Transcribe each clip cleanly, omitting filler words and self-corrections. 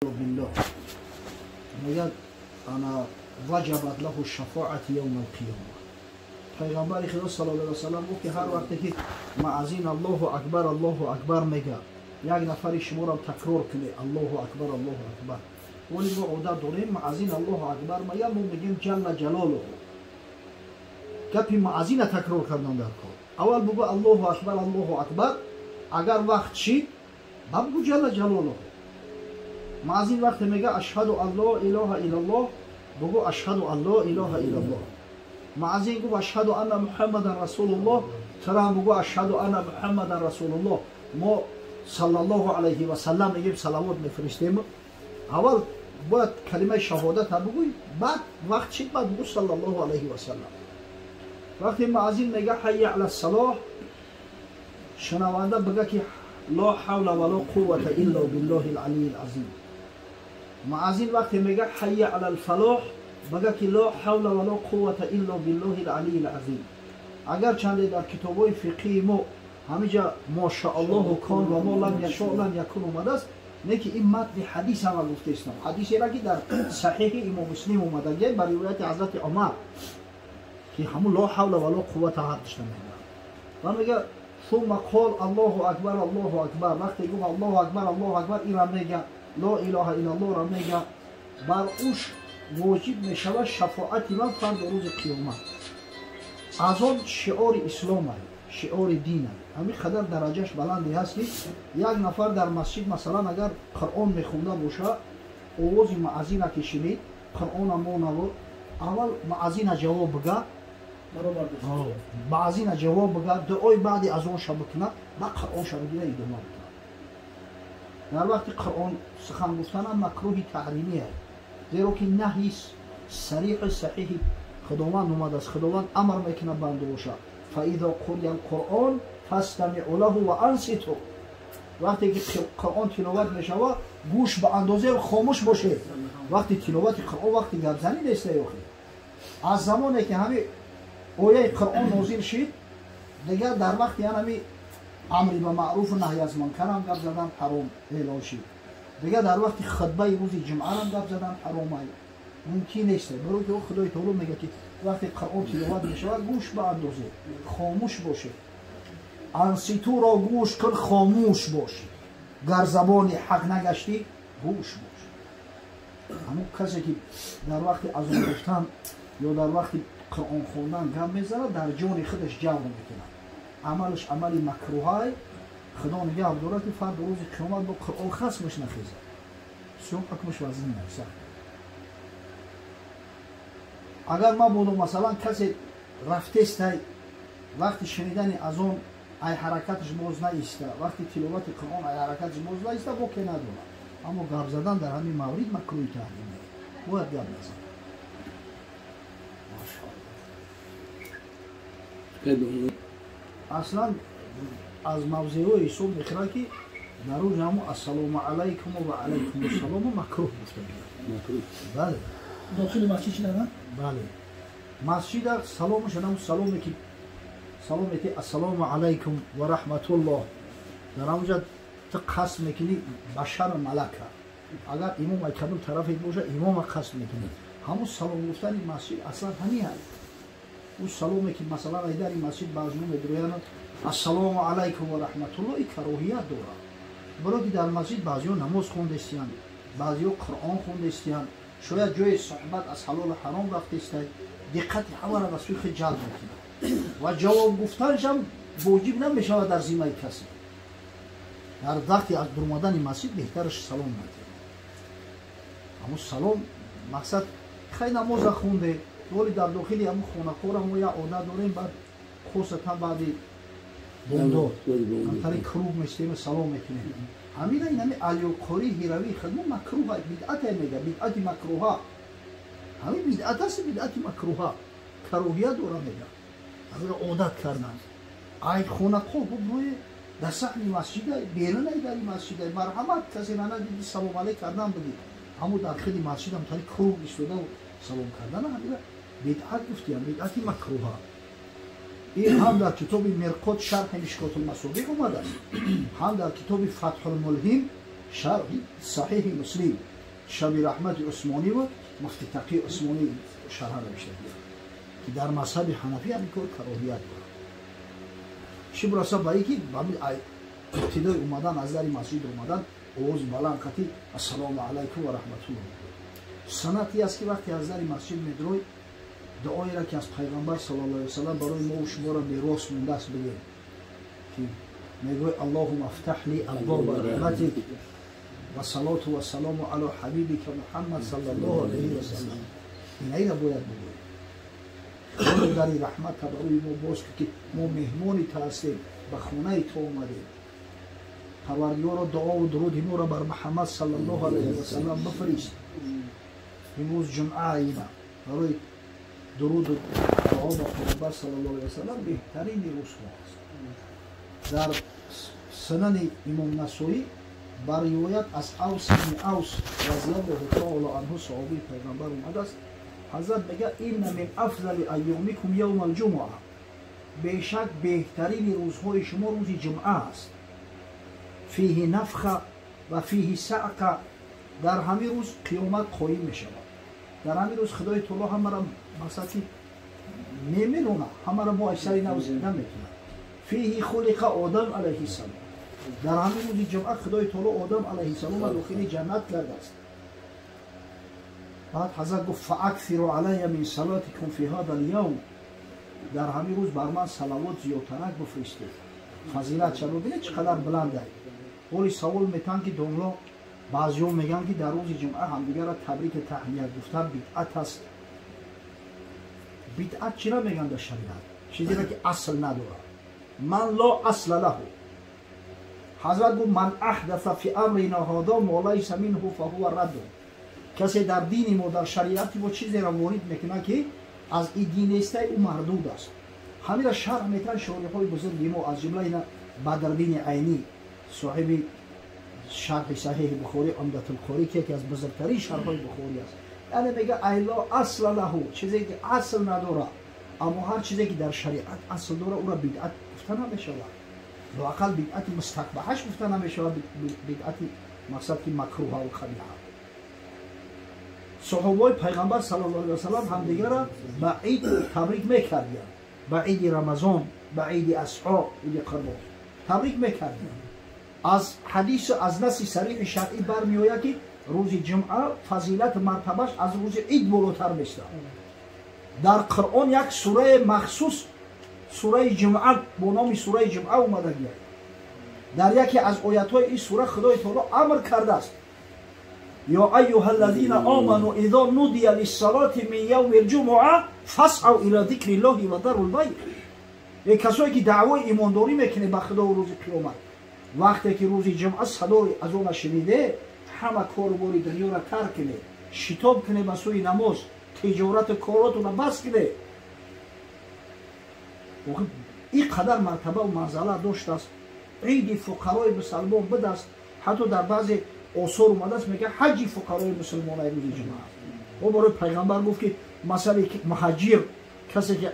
Billah. Мегӯяд, ана ваҷабат лаҳу шафоати явма алқиёма. Пайғамбари Худо саллаллоҳу алайҳи васаллам гуфт, ки ҳар вақте ки муаззин «Аллоҳу акбар, Аллоҳу акбар» мегӯяд, як нафари шуморо такрор кунед: «Аллоҳу акбар, Аллоҳу акбар». Вале мо одат дорем, муаззин «Аллоҳу акбар» мегӯяд, мо мегӯем «ҷалла ҷалолуҳу». Гапи муаззина такрор кардан дар кор. Аввал бугӯ «Аллоҳу акбар, Аллоҳу акбар», агар вақт шид, ба бугӯ «ҷалла ҷалолуҳу». Муаззин вақте мега «Ашҳаду ан ло илоҳа иллаллоҳ», бугӯ «Ашҳаду ан ло илоҳа иллаллоҳ». Муаззин гуфт «Ашҳаду анна Муҳаммадан расулуллоҳ», тураам бугӯ «Ашҳаду анна Муҳаммадан расулуллоҳ». Мо «саллаллоҳу алайҳи васаллам» мегӯем, салавот мефиристем. Аввал бояд калимаи шаҳодата бугӯй, баъд вақт шид, баъд бугӯ «саллаллоҳу алайҳи васаллам». Вақте муаззин мега «Ҳайя ала салоҳ», шунаванда бига, ки «Ло ҳавла ва ло қуввата илло биллоҳи алалии алазим». Муаззин вақте мега «Ҳайя ала алфалоҳ», бига, ки «Ло ҳавла ва ло қуввата илло биллоҳи алалии алазим». Агарчанде дар китобҳои фиқҳии мо ҳамиҷа «Мошааллоҳу кон ва мо лам яшо лам якун» омадааст, не ки ин матни ҳадис ҳама гуфтаистам, ҳадисеро, ки дар Саҳиҳи Имом Муслим омадагия, ба ривояти ҳазрати Умар, ки ҳамун «ло ҳавла ва ло қуввата» ҳардушта мегӯяд ва мега «Сумма қол Аллоҳу акбар, Аллоҳу акбар». Вақте гуфт «Аллоҳу акбар, Аллоҳу акбар», инра мега, «Ло илоҳа иллаллоҳ»ро мега, бар уш воҷиб мешавад шафоати ман фардо рӯзи қиёмат. Азон шиори ислом, шиори дин. Ҳамин қадар дараҷаш баланде ҳаст, ки як нафар дар масҷид, масалан, агар Қуръон мехонда боша, овози муаззина ки шинид, Қуръона монаву аввал муаззина ҷавоб бига, муаззина ҷавоб бига, дуои баъди азонша бикунад, ба Қуръонша бигира, идома бикунад. Дар вақти Қуръон сухан гуфтанам макрӯҳи таҳримия, зеро ки наҳйи сариҳи саҳиҳи Худованд омадааст. Худованд амр мекунад бандаоша: «فإذا قرئ القرآن فاستمعوا له وأنصتوا». Вақте ки Қуръон тиловат мешавад, гӯш ба андозаи хомӯш бошед. Вақти тиловати Қуръон вақти гапзанӣ неста. Охи, аз замоне ки ҳами ояи Қуръон нозил шид, дигар дар вақти ҳами амри ба маъруфу наҳй аз мункарам гап задан ҳаром эълон шид. Дигар дар вақти хутбаи рӯзи ҷумъарам гап задан ҳаромай, мумкин нест, барои ки Худои таоло мегӯяд, ки вақте Қуръон тиловат мешавад, гӯш ба андозе хомӯш бошед. أنصتوا ро гӯш кун, хомӯш бош, гар забони ҳақ нагаштӣ, гӯш бош. Ҳамун касе ки дар вақти азон гуфтан ё дар вақти Қуръон хондан гап мезанад, дар ҷони худаш ҷавр мекунад, амалаш амали макрӯҳай. Худо нигаҳ дорад, ки фардо рӯзи қиёмат бо Қуръон хасмаш нахезад. Бисёр ҳукмаш вазин аст. Агар мабодо, масалан, касе рафтестай, вақти шунидани азон ай ҳаракаташ боз наиста, вақти тиловати Қуръон ай ҳаракаташ боз наиста, боке надорад. Аммо гап задан дар ҳамин маврид макрӯҳи таҳримия, бояд гап назанад. Аслан аз мавзеъҳое ҳисоб мехӯрад, ки дар рӯзи ҳамо «Ассалому алайкум ва алайкум ассалому» макрӯҳ гуфта. Бале. Дохили масҷид шидана? Бале, масҷида саломаш ҳамун саломе ки салом мети, «Ассалому алайкум ва раҳматуллоҳ». Дар ҳамуҷа ту қасд мекунӣ башару малака. Агар имом ай кадом тарафе боша, имома қасд мекунӣ. Ҳамун салом гуфтани масҷид аслан ҳамин ҳаст. Ӯ саломе ки, масалан, ай дари масҷид баъзиҳо медурӯянд, «Ассалому алайкум ва раҳматуллоҳ», и кароҳият дорад, баро ки дар масҷид баъзиҳо намоз хондестиянд, баъзиҳо Қуръон хондестиянд, шояд ҷои суҳбат аз ҳалолу ҳаром рафтестай, диққати ҳамаро ба сӯи худ ҷалб мекунад ва ҷавоб гуфтаншам воҷиб намешавад дар зиммаи касе. Дар вақти аз дуромадани масҷид беҳтараш салом надиҳад. Ҳамун салом мақсад хай намоза хунде, вале дар дохили ҳамун хонакора мо як одат дорем, баъд хосатан баъди бомдод ҳамтари круг местем, салом мекунем. Ҳамина ин ҳами алёқории ҳиравии хидмо макрӯҳа, бидъате мега, бидъати макрӯҳа. Ҳамин бидъат аст, бидъати макрӯҳа, кароҳият дора мега. Ҳамиро одат кардан ай хонақо бубрӯе дар саҳни масҷида, берунай дари масҷида, марҳамат, касе надиди, салом алейк кардан биди. Ҳамо дар хиди масҷид ҳамтари круг истода салом кардан, ҳамира бидъат гуфтиям, бидъати макрӯҳа. Ин ҳам дар китоби Мирқот, шарҳи Мишкотулмасобиҳ омадааст, ҳам дар китоби Фатҳулмулҳим. Шарҳи Саҳиҳи Муслим Шаби Раҳмати Усмонӣ ва Муфти Тақи Усмонӣ шарҳа навиштагианд, ки дар мазҳаби ҳанафӣ ҳамин кор кароҳият дорад. Чӣ бураса ба ин ки ибтидои омадан аз дари масҷид омадан овози баланд қатӣ ассалому алайкум ва раҳматуллоҳ. Санъате аст ки вақте аз дари масҷид медрой, дуоеро ки аз пайғамбар саллаллоҳу алайҳи васаллам барои мо ва шуморо мерос мондааст бигӯем, ки мегӯй аллоҳумма афтаҳ ли абвоба раҳматик ва салоту ва салому ало ҳабибика Муҳаммад саллаллоҳу алайҳи васаллам. Инаиро бояд бигӯем. Худо дари раҳматта барои мо боз кун, ки мо меҳмони ту ҳастем, ба хонаи ту омадем. Парвардигоро, дуову дуруди моро бар Муҳаммад саллаллоҳу алайҳи васаллам бифирист. Имрӯз ҷумъа ина барои дуруду дуо ба Пайғамбар саллаллоҳу алайҳи васаллам беҳтарини рӯзҳо аст. Дар сунани Имом Насоӣ бар ривоят аз Авс ибни Авс разияллоҳу таоло анҳу, саҳобии Пайғамбар, омадааст. Ҳазрат мегӯяд: инна мин афзали айёмикум явма алҷумуа, бешак беҳтарини рӯзҳои шумо рӯзи ҷумъа аст. Фиҳи нафха ва фиҳи саъқа, дар ҳамин рӯз қиёмат қоим мешавад. Дар ҳамин рӯз Худои таоло ҳамаро мақсад ки мемирона, ҳамаро мо аз сари нав зинда мекунад. Фиҳи хулиқа Одам алайҳиссалом, дар ҳамин рӯзи ҷумъа Худои таоло Одам алайҳиссаломро дохили ҷаннат кардааст. Баъд ҳазрат гуфт: фааксиру алайя мин салотикум фи ҳада лявм, дар ҳамин рӯз бар ман салавот зиёдтарак бифиристед. Фазилат чаро бинед чӣ қадар баланд ай. Ҳоли савол метаҳанд ки домло баъзеҳо мегӯянд ки дар рӯзи ҷумъа ҳамдигарро табрики таҳният гуфтан бидъат аст. Бидъат чира мегӯянд дар шариат? Чизеро ки асл надорад. Ман ло асла лаҳу. Ҳазрат гуфт: ман аҳдаса фи амрина ҳода мо лайса минҳу фаҳува радду. Касе дар дини мо, дар шариати мо чизеро ворид мекунад ки аз ин дин нестай, ӯ мардуд аст. Ҳамира шарҳ метаҳанд шориҳои бузурги мо, аз ҷумла ина Бадрдини Айнӣ, соҳиби шарҳи Саҳиҳи Бухорӣ Умдатулқорӣ, ки яке аз бузургтарин шарҳҳои Бухорӣ аст. Яъне мега ай ло асла лаҳу, чизе ки асл надорад. Аммо ҳар чизе ки дар шариат асл дорад, ӯро бидъат гуфта намешавад. Лоақал бидъати мустақбаҳаш гуфта намешавад, бидъати мақсад ки макруҳаву қабиҳа. Саҳобаҳои Пайғамбар саллаллоҳу алайҳи васаллам ҳамдигарро ба ид табрик мекардиянд, ба иди Рамазон, ба иди Асҳо, иди Қурбон табрик мекардиянд. Аз ҳадису аз наси сариҳи шаръӣ бармеояд ки рӯзи ҷумъа фазилату мартабаш аз рӯзи ид болотар мешавад. Дар Қуръон як сураи махсус, сураи ҷумъа, бо номи сураи ҷумъа омадагиаст. Дар яке аз оятҳои ин сура Худои таоло амр кардааст: ё айюҳа аллазина оману изо нудия лиссалоти мин явми лҷумуа фасъав ила зикри ллоҳи ва дару лбайъ. Е касое ки даъвои имондорӣ мекунед ба Худову рӯзи қиёмат, вақте ки рӯзи ҷумъа садои азона шуниде, ҳама кору бори дунёро тарк кунед, шитоб кунед ба сӯи намоз, тиҷорату коротонро бас кунед. Ин қадар мартабаву манзала доштааст. Иди фуқарои мусалмон будааст. Ҳатто дар баъзе осор омадааст, мегӯяд ҳаҷи фуқарои мусулмонаи рӯзи ҷумъа аст. О барои Пайғамбар гуфт ки масъалаи муҳаҷир, касе ки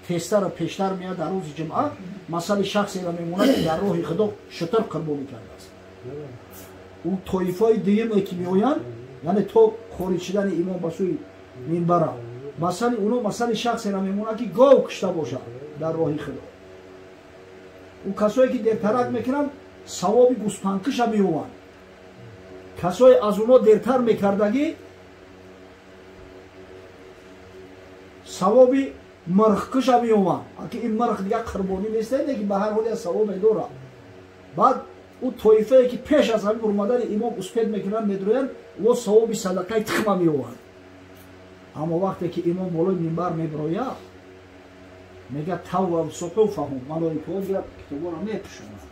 тезтару пештар меяд дар рӯзи ҷумъа, масъалаи шахсеро мемонад ки дар роҳи Худо шутур қурбонӣ кардааст. Ӯ тоифаи дуюме ки меоянд, яъне то хориҷ шудани имом ба сӯи минбара, масъали оно масъали шахсеро мемонад ки гов кушта бошад дар роҳи Худо. Ӯ касое ки дертарак мекунанд, савоби гӯспандкуша меёванд. Касое аз оно дертар мекардагӣ, савоби мирғкуша меёванд. Ки ин мирғ дигар қурбонӣ нест, ки ба ҳар ҳол як савобе дорад. Баъд ӯ тоифае ки пеш аз ҳамин омадани имом успед мекунанд, медроянд, ӯ савоби садақаи тухма меёванд. Аммо вақте ки имом болои минбар мебирояд, мегӯяд таввав суҳуфаҳум, малоикаҳо гӯяд китобҳоро мепӯшонанд.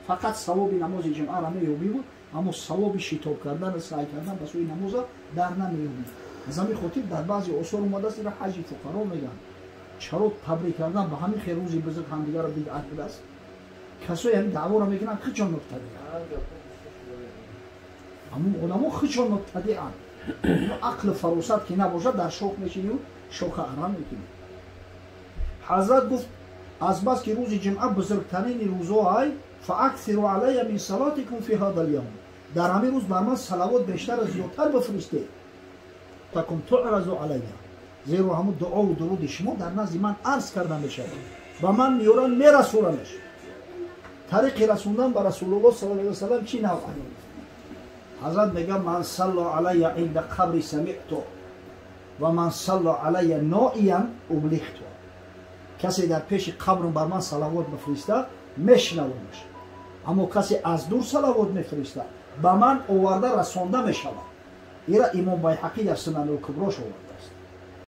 Фақат савоби намози ҷумъаро меёбиву, аммо савоби шитоб кардан, саъй кардан ба сӯи намоза дар намеёбӣ. Аз ҳамин хотир дар баъзе осор омадааст, инро ҳаҷи фуқаро мегӯянд. Чаро табрик кардан ба ҳамин хел рӯзи бузург ҳамдигарро бидъат будааст? Касое ҳамин даъворо мекунанд, хичон мубтадианд. Ҳамун одамо хичон мубтадианд. Ақлу фаросат ки набошад, дар шох мешинию шоха арам мекунӣ. Ҳазрат гуфт: азбас ки рӯзи ҷумъа бузургтарини рӯзҳо ай, фааксиру алайя мин салотикум фи ҳада лявм, Дар ҳамин рӯз бар ман салавот бештар зиёдтар бифиристед. Такум туъразу алайя. Зеро ҳамун дуову дуруди шумо дар назди ман арз карда мешавад. Ба ман меёранд, мерасонамаш. Тариқи расондан ба Расулуллоҳ саллаллоҳу алайҳи васаллам чӣ навъ? Ҳазрат мегӯяд: ман салла алайя инда қабри самиъту ва ман салла алайя ноиян ублихту. Касе дар пеши қабрум бар ман салавот бифиристад, мешунавамаш. Аммо касе аз дур салавот мефиристад, ба ман оварда расонда мешавад. Ира Имом Байҳақӣ дар Сунанул Куброш оварда.